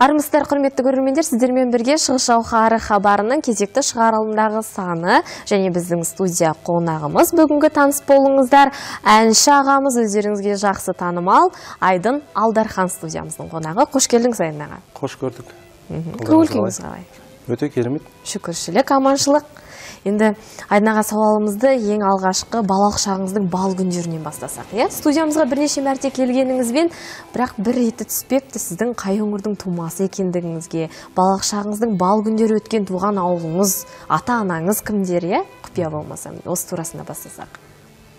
Армысыздар, құрметті көрермендер, сіздермен бірге Шығыс жауһары хабарының кезекті шығарылымдағы саны және біздің студия қонағымыз бүгінгі таныс болыңыздар. Әнші ағамыз, өздеріңізге жақсы танымал Айдын Алдархан студиямыздың қонағы. Қош келдіңіз, Айдын аға. Қош көрдік. Көңіл күйіңіз қалай? Өте керемет. Шүкіршілік, аманшылық. Енді Айдын аға, сауалымызды ең алғашқы балалық шағыңыздың бал күндерінен бастасақ, иә? Студиямызға бірнеше мәрте келгеніңізбен, бірақ бір реті түспепті сіздің қай өңірдің тумасы екендігіңізге, балалық шағыңыздың бал күндері өткен туған ауылыңыз, ата-анаңыз кімдер, иә? Құпия болмаса, осы турасында бастасақ.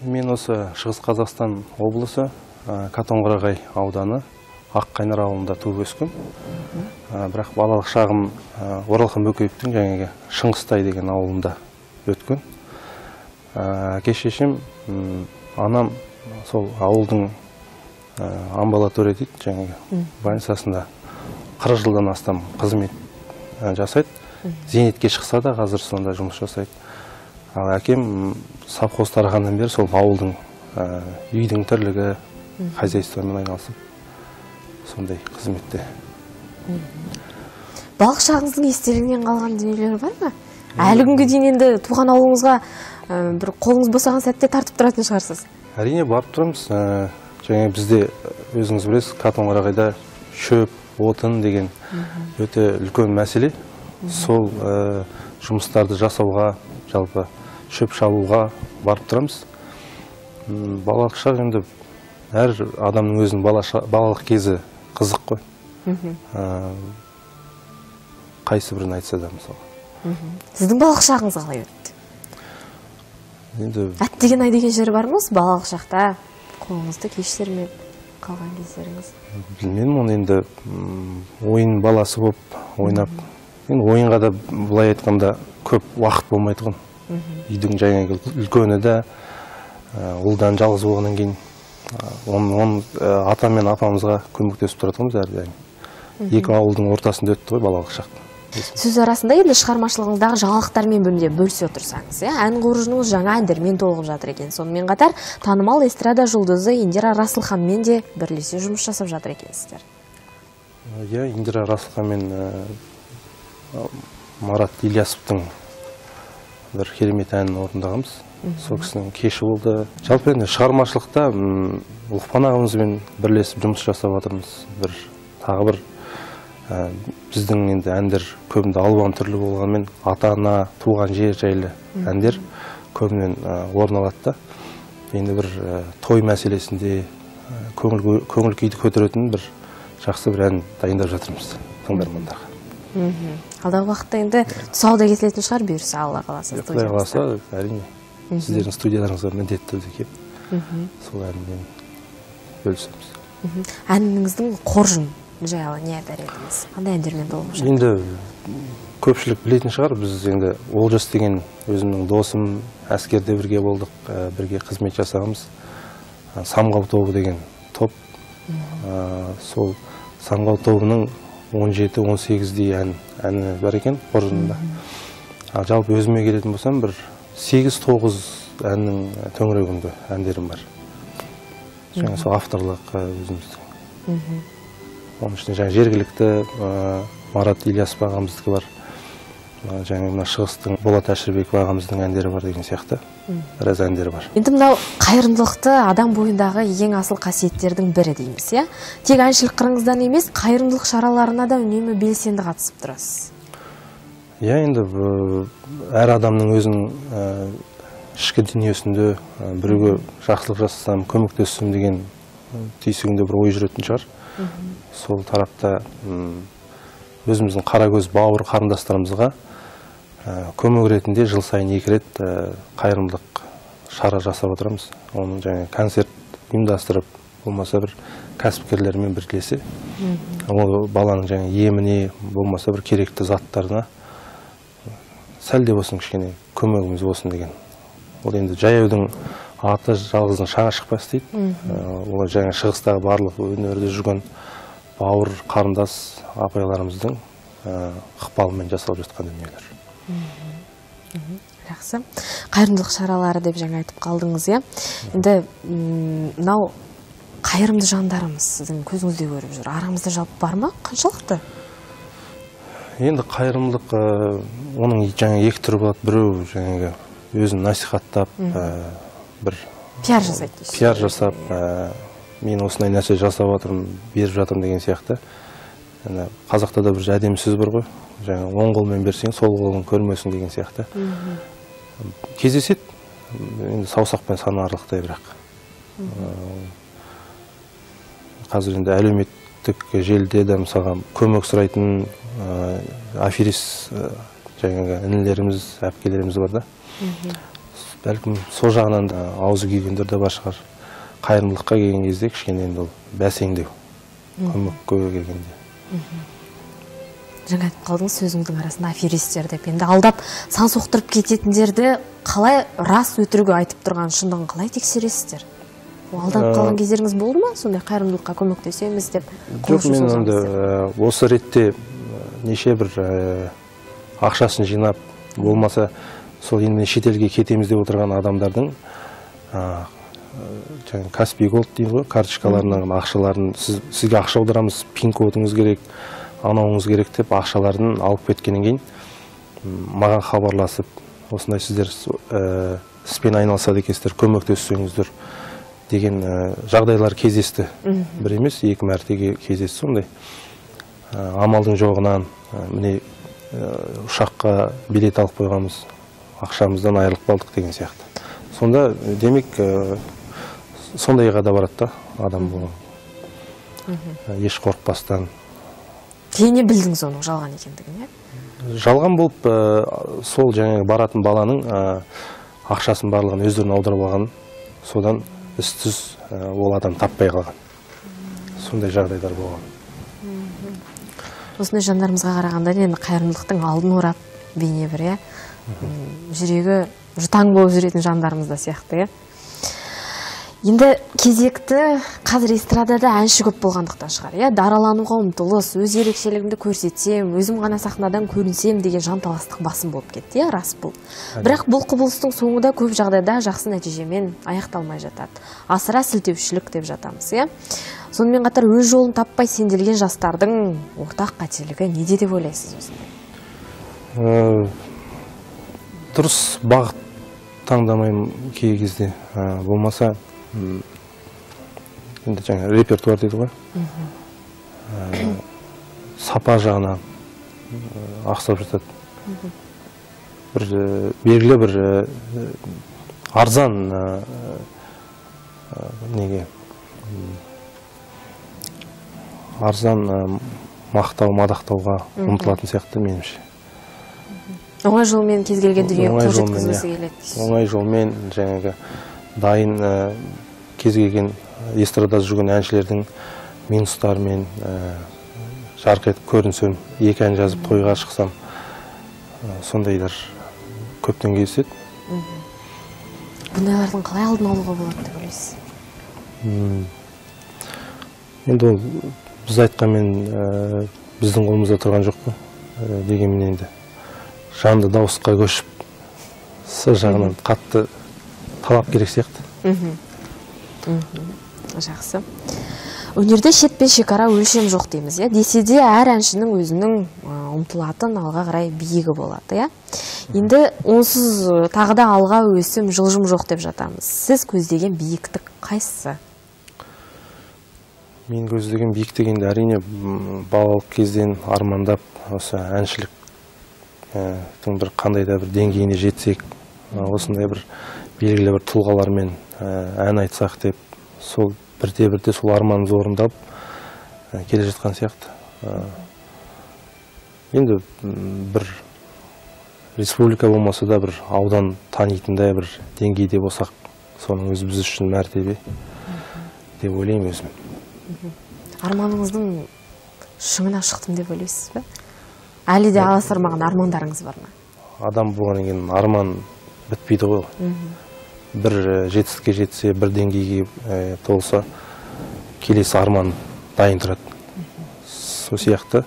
Мен осы Шығыс Қазақстан облысы, Катонқарағай ауданы, Аққайнар ауылында туып өскім. Бірақ балалық шағым Оралхан Бөкеевтің жаңағы Шыңғыстай деген ауылында өткен. Әке шешем, анам сол ауылдың амбулатория дейді, жаңағы больницасында 40 жылдан астам қызмет жасайды. Зейнетке шықса да қазір сонда жұмыс жасайды. Ал әкем совхоз тарағаннан бері сол ауылдың үйдің тірлігі, хозяйствомен айналысып сондай қызметте. Балалық шағыңыздың естелігінен қалған дүниелер бар ма? Әлі күнге дейін енді туған ауылыңызға бір қолыңыз босаған сәтте тартып тұратын шығарсыз. Әрине, барып тұрамыз. Және бізде өзіңіз білесіз, Катонқарағайда шөп, отын деген өте үлкен мәселе. Сол жұмыстарды жасауға, жалпы шөп шабуға барып тұрамыз. Балалық шақ енді әр адамның өзінің балалық кезі қызық қой. Қайсы бірін айтса да мысалы. Сіздің балалық шағыңыз қалай өтті? Енді әттеген ай деген жер бар ма осы балалық шақта қолыңызды кеш сермеп қалған кездеріңіз? Білмедім, оны енді ойын баласы болып ойнап. Енді ойынға да былай айтқанда көп уақыт болмай тұғын. Үйдің жаңағы үлкені де ұлдан жалғыз болғаннан кейін оның ата мен апамызға көмектесіп тұратынбыз әрдайым. Екі ауылдың ортасында өтті ғой балалық шақ. Сөз арасында енді шығармашылығыңыздағы жаңалықтармен бөлісе отырсаңыз, ән қоржыныңыз жаңа әндермен толығып жатыр екен. Сонымен қатар танымал эстрада жұлдызы Индира Расылханмен де бірлесе жұмыс жасап жатыр екенсіздер. Иә, Индира Расылханмен Марат Ильясовтың бір керемет әнін орындағанбыз. Сол кісінің кеші болды. Жалпы енді шығармашылықта Лұқпан ағамызбен бірлесіп жұмыс жасап жатырмыз. Бір тағы бір біздің енді әндер көбінде алуан түрлі болғанмен ата-ана, туған жер жайлы әндер көбінен орын алады да. Енді бір той мәселесінде көңіл күйді көтеретін бір жақсы бір ән дайындап жатырмыз тыңдармандарға. Алдағы уақытта енді тұсау да кесілетін шығар, бұйырса, Алла қаласа. Құдай қаласа, әрине. Сіздердің студияларыңызға міндетті түрде келіп сол әнмен бөлісеміз. Әніңіздің қоржын жайлы не айтар едіңіз? Қандай әндермен толығып жатыр? Енді көпшілік білетін шығар, біз енді Олжас деген өзімнің досым, әскерде бірге болдық, бірге қызмет жасағанбыз. Самғау тобы деген топ. Сол Самғау тобының 17-18-дей әні бар екен қоржынында. Жалпы өзіме келетін болсам, бір 8-9 әннің төңірегінде әндерім бар. Және сол авторлық өзіміздің. Оның ішінде жаңа жергілікті Марат Ильясов ағамыздікі бар. Және мына Шығыстың Болат Әшірбеков ағамыздың әндері бар деген сияқты. Біраз әндері бар. Енді мынау қайырымдылықты адам бойындағы ең асыл қасиеттердің бірі дейміз, иә? Тек әншілік қырыңыздан емес, қайырымдылық шараларына да үнемі белсенді қатысып тұрасыз. Иә, енді әр адамның өзінің ішкі дүниесінде біреуге жақсылық жасасам, көмектессем деген түйсігінде бір ой жүретін шығар. Сол тарапта өзіміздің қаракөз бауыр қарындастарымызға көмек ретінде жыл сайын 2 рет қайырымдылық шара жасап отырамыз. Оның жаңа концерт ұйымдастырып, болмаса бір кәсіпкерлермен бірлесе, ол баланың жаңа еміне, болмаса бір керекті заттарына сәл де болсын кішкене көмегіміз болсын деген. Ол енді жаяудың аты жалғыздың шаңы шықпас дейді. Ол жаңа Шығыстағы барлық өнерде жүрген бауыр қарындас апайларымыздың ықпалымен жасалып жатқан дүниелер. Жақсы. Қайырымдылық шаралары деп жаңа айтып қалдыңыз, иә? Енді мынау қайырымды жандарымыз сіздің көзіңізде көріп жүр. Арамызда жалпы бар ма? Қаншалықты? Енді қайырымдылық оның жаңа екі түрі болады. Біреу жаңағы өзін насихаттап, бір пиар жасайды дейсіз. Пиар жасап, мен осындай нәрсе жасап жатырмын, беріп жатырмын деген сияқты. Қазақта да бір әдемі сөз бар ғой, жаңа оң қолмен берсең, сол қолың көрмесін деген сияқты. Кездеседі, енді саусақпен санарлықтай бірақ. Қазір енді әлеуметтік желіде де мысалға көмек сұрайтын аферист жаңағы інілеріміз, әпкелеріміз бар да. Бәлкім сол жағынан да аузы күйгендер де бар шығар. Қайырымдылыққа келген кезде кішкене енді ол бәсеңдеу, көмекке келгенде. Жаңа айтып қалдыңыз сөзіңіздің арасында аферистер деп. Енді алдап сан соқтырып кететіндерді қалай рас өтірігі айтып тұрған шындығын қалай тексересіздер? Алданып қалған кездеріңіз болды ма? Сондай қайырымдылыққа көмектесеміз деп. Жоқ, мен енді осы ретте неше бір ақшасын жинап, болмаса сол енді шетелге кетеміз деп отырған адамдардың Каспий Голд дейді ғой, карточкаларынан ақшаларын, сізге ақша аударамыз, пин-кодыңыз керек, анауыңыз керек деп ақшаларын алып кеткеннен кейін маған хабарласып, осындай сіздер іспен айналысады екенсіздер, көмектессеңіздер деген жағдайлар кездесті. Бір емес, екі мәртеге кездесті сондай. Амалдың жоғынан, міне ұшаққа билет алып қойғанбыз, ақшамыздан айырылып қалдық деген сияқты. Сонда демек сондайға да барады да адам болған. Еш қорықпастан. Кейіннен білдіңіз оның жалған екендігін, иә? Жалған болып, сол жаңағы баратын баланың ақшасын барлығын өздеріне аударып алған, содан із-түз ол адам таппай қалған. Сондай жағдайлар болған. Осындай жандарымызға қарағанда енді қайырымдылықтың алдын орап бейне бір, иә? Жүрегі жұтаң болып жүретін жандарымыз да сияқты, иә? Енді кезекті қазір эстрадада әнші көп болғандықтан шығар, иә? Даралануға ұмтылыс, өз ерекшелігімді көрсетсем, өзім ғана сахнадан көрінсем деген жанталастық басым болып кетті, иә, рас бұл. Бірақ бұл құбылыстың соңы да көп жағдайда жақсы нәтижемен аяқталмай жатады. Асыра сілтеушілік деп жатамыз, иә? Сонымен қатар өз жолын таппай сенделген жастардың ортақ қателігі неде деп ойлайсыз осындай? Дұрыс бағыт таңдамаймын кей кезде, болмаса енді жаңа репертуар дейді ғой, сапа жағынан ақсап жатады. Бір белгілі бір арзан неге арзан мақтау, мадақтауға ұмтылатын сияқты меніңше. Оңай жолмен кез келген дүниеге қол жеткізгісі келеді. Оңай жолмен жаңағы дайын кез келген эстрадада жүрген әншілердің минустарымен жарқ етіп көрінсем, екі ән жазып тойға шықсам, сондайлар көптен кездеседі. Бұндайлардың қалай алдын алуға болады деп ойлайсыз? Енді ол біз айтқанмен біздің қолымызда тұрған жоқ қой, дегенмен енді жанды дауысқа көшіп, с жағынан қатты талап керек сияқты. Жақсы. Өнерде шет пен шекара өлшем жоқ дейміз, иә? Десе де әр әншінің өзінің ұмтылатын алға қарай биігі болады, иә? Енді онсыз тағы да алға өсім, жылжым жоқ деп жатамыз. Сіз көздеген биіктік қайсысы? Мен көздеген биіктік енді әрине балалық кезден армандап осы әншіліктің бір қандай да бір деңгейіне жетсек, осындай бір белгілі бір тұлғалармен ән айтсақ деп, сол бірте-бірте сол арманымыз орындалып келе жатқан сияқты. Енді бір республика болмаса да бір аудан танитындай бір деңгейде болсақ, соның өзі біз үшін мәртебе деп ойлаймын өзім. Арманыңыздың шыңына шықтым деп ойлайсыз ба? Әлі де аласармаған армандарыңыз бар ма? Адам болғаннан кейін арман бітпейді ғой. Бір жетістікке жетсе, бір деңгейге толса, келесі арман дайын тұрады. Сол сияқты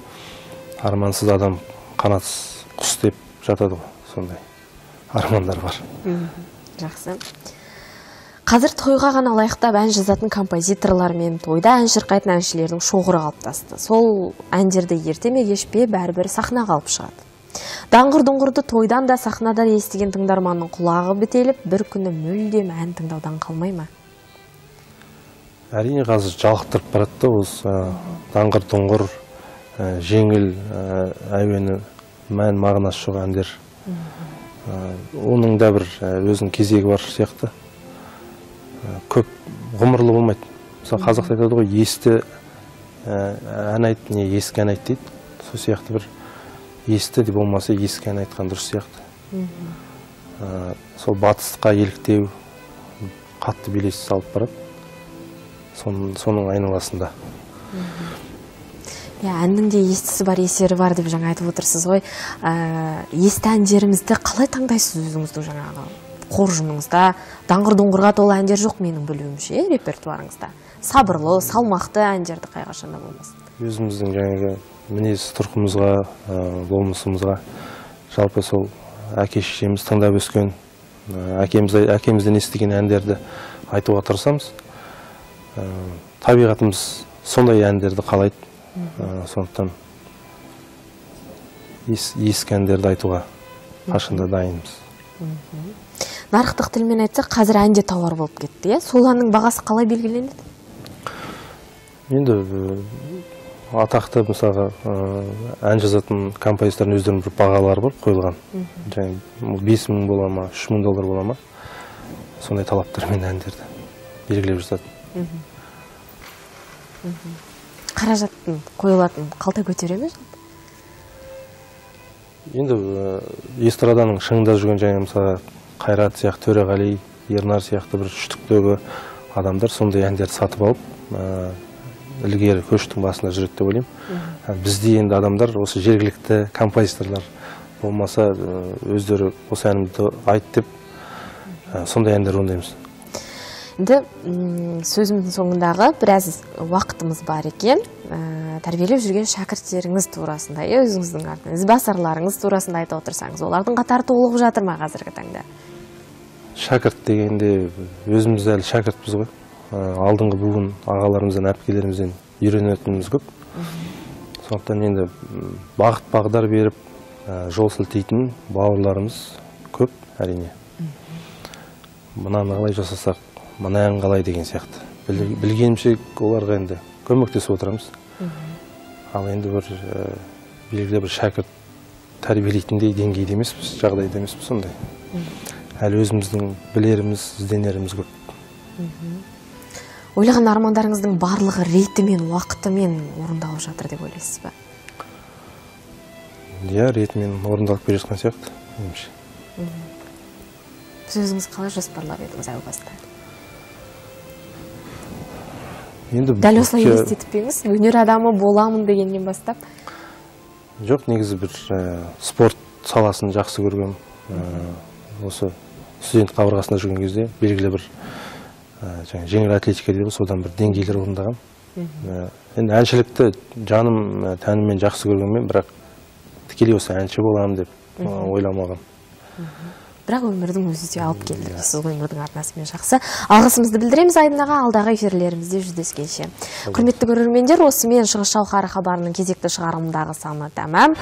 армансыз адам қанатсыз құс деп жатады ғой, сондай армандар бар. Жақсы. Қазір тойға ғана лайықтап ән жазатын композиторлар мен тойда ән шырқайтын әншілердің шоғыры қалыптасты. Сол әндерді ерте ме кеш пе бәрібір сахнаға алып шығады. Даңғыр-дұңғырды тойдан да сахнадан естіген тыңдарманның құлағы бітеліп, бір күні мүлдем ән тыңдаудан қалмай ма? Әрине, қазір жалықтырып барады да осы даңғыр-дұңғыр, жеңіл әуені, мән мағынасы жоқ әндер. Оның да бір өзінің кезегі бар сияқты. Көп ғұмырлы болмайды. Мысалы, қазақта айтады ғой, есті ән айт, не ескі ән айт дейді. Сол сияқты бір есті де болмаса ескі ән айтқан дұрыс сияқты. Сол батысқа еліктеу қатты белес салып барады. Соның айналасында. Әннің де естісі бар, есері бар деп жаңа айтып отырсыз ғой. Есті әндерімізді қалай таңдайсыз өзіңіздің жаңағы қоржыныңызда? Даңғыр-доңғырға толы әндер жоқ менің білуімше, репертуарыңызда. Сабырлы, салмақты әндерді қай қашанда болмасын. Өзіміздің жаңағы мінез тұрқымызға, болмысымызға, жалпы сол әке шешеміз тыңдап өскен, әкемізден естіген әндерді айтуға тырысамыз. Табиғатымыз сондай әндерді қалайды. Сондықтан ескі әндерді айтуға қашанда дайынбыз. Нарықтық тілмен айтсақ, қазір ән де тауар болып кетті, иә? Сол әннің бағасы қалай белгіленеді? Енді атақты, мысалға, ән жазатын композитордың өздерінің бір бағалары бар қойылған. Және 5000 бола ма, 3000 доллар бола ма, сондай талаптармен әндерді белгілеп жатады. Қаражаттың қойылатын қалта көтере ме? Енді эстраданың шыңында жүрген және мысалға Қайрат сияқты, Төреғали, Ернар сияқты бір үштіктегі адамдар сондай әндерді сатып алып, ілгері көштің басында жүреді деп ойлаймын. Бізде енді адамдар осы жергілікті композиторлар болмаса өздері осы әнімді айт деп сондай әндер орындаймыз. Енді сөзіміздің соңындағы біраз уақытымыз бар екен. Тәрбиелеп жүрген шәкірттеріңіз турасында, өзіңіздің артынан ізбасарларыңыз турасында айта отырсаңыз, олардың қатары толығып жатыр ма қазіргі таңда? Шәкірт дегенде өзіміз әлі шәкіртпіз ғой. Алдыңғы буын ағаларымыздан, әпкелерімізден үйренетініміз көп. Сондықтан енді бағыт бағдар беріп, жол сілтейтін бауырларымыз көп әрине. Мынаны қалай жасасақ, мына ән қалай деген сияқты. Білгенімше оларға енді көмектесіп отырамыз. Ал енді бір белгілі бір шәкірт тәрбиелейтіндей деңгейде емеспіз, жағдайда емеспіз сондай. Әлі өзіміздің білеріміз, ізденеріміз көп. Ойлаған армандарыңыздың барлығы ретімен, уақытымен орындалып жатыр деп ойлайсыз ба? Иә, ретімен орындалып келе жатқан сияқты, меніңше. Сіз өзіңіз қалай жоспарлап едіңіз әу баста? Енді дәл осылай елестетіп пе едіңіз? Өнер адамы боламын дегеннен бастап? Жоқ, негізі бір спорт саласын жақсы көргем. Осы студент қабырғасында жүрген кезде белгілі бір жеңіл атлетика дейді ғой, содан бір деңгейлер орындағам. Енді әншілікті жаным, тәніммен жақсы көргенмен, бірақ тікелей осы әнші боламын деп ойламағам. Бірақ өмірдің өзі де алып келді. Сіз өмірдің арнасымен жақсы. Алғысымызды білдіреміз Айдын аға, алдағы эфирлерімізде жүздескенше. Құрметті көрермендер, осымен Шығыс жауһары хабарының кезекті шығарылымындағы саны тәмам.